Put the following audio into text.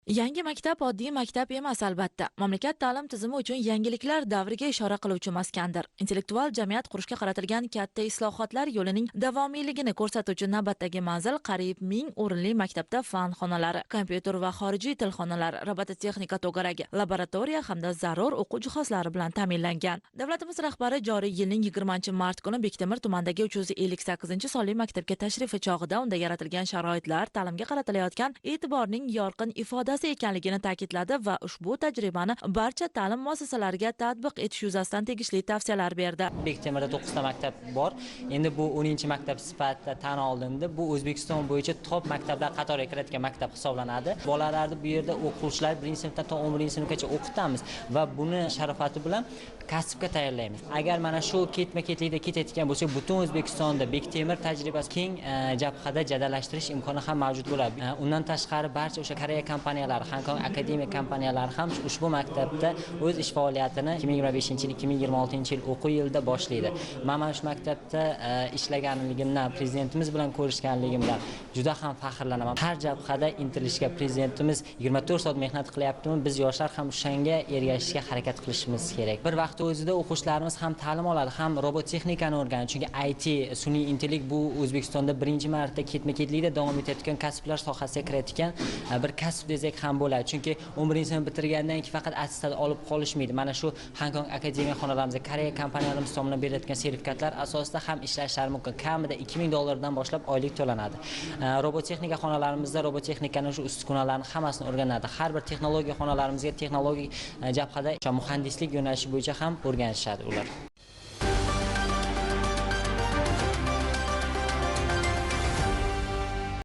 Yangi maktab oddiy maktab emas albatta. Mamlakat ta'lim tizimi uchun yangiliklar davriga ishora qiluvchi maskandir. Intellektual jamiyat qurishga qaratilgan katta islohotlar yo'lining davomiyligini ko'rsatuvchi navbatdagi manzil qariyb 1000 o'rinli maktabda fan xonalari, kompyuter va xorijiy til xonalari, robototexnika to'garagi, laboratoriya hamda zarur o'quv jihozlari bilan ta'minlangan. Davlatimiz rahbari joriy yilning 20-mart kuni Bektemir tumanidagi 358-sonli maktabga tashrifi chog'ida unda yaratilgan sharoitlar ta'limga qaratilayotgan e'tiborning yorqin ifodasi ekanligini ta'kidladi va ushbu tajribani barcha ta'lim muassasalariga tatbiq etish yuzasidan tegishli tavsiyalar berdi. Bektemirda 9 ta maktab bor. Endi bu 10-maktab sifatida tan olindi. Bu O'zbekiston bo'yicha top maktablar qatoriga kiradigan maktab hisoblanadi. Bolalarni bu yerda o'quvchilar 1-sinfdan to 11-sinfgacha o'qitamiz va buni sharofati bilan kasbga tayyorlaymiz. Agar mana shu ketma-ketlikda ketayotgan bo'lsa, butun O'zbekistonda Bektemir tajribasi keng jabhada jadallashtirish imkoni ham mavjud bo'ladi. Undan tashqari barcha o'sha Koreya kompaniyalari, Hong Kong akademik kompaniyalari ham ushbu maktabda o'z ish faoliyatini 2025-yil, 2026-yil o'quv yilida boshlaydi. Men mana shu maktabda ishlaganligimdan, prezidentimiz bilan ko'rishganligimdan juda ham faxrlanaman. Har jabhada intilishga prezidentimiz 24 soat mehnat qilyaptimi, biz yoshlar ham o'shanga ergashishga harakat qilishimiz kerak. Bir vaqt o'zida o'quvchilarimiz ham ta'lim oladi, ham robotexnikani o'rganadi. Chunki IT, sun'iy intellekt bu O'zbekistonda birinchi marta ketma-ketlikda davom etayotgan kasblar sohasiga kirayotgan bir kasb desak ham bo'ladi. Chunki 11-sinf bitirgandan keyin faqat attestat olib qolishmaydi. Mana shu Hong Kong akademiya xonalarimizda Koreya kompaniyalarimiz tomonidan berilayotgan sertifikatlar asosida ham ishlashlari mumkin. Kamida $2000 dan boshlab oylik to'lanadi. Robotexnika xonalarimizda robotexnikani shu uskunalarni hammasini o'rganadi. Har bir texnologiya xonalarimizga texnologik jabhada muhandislik yo'nalishi bo'yicha ham o'rganishadi ular.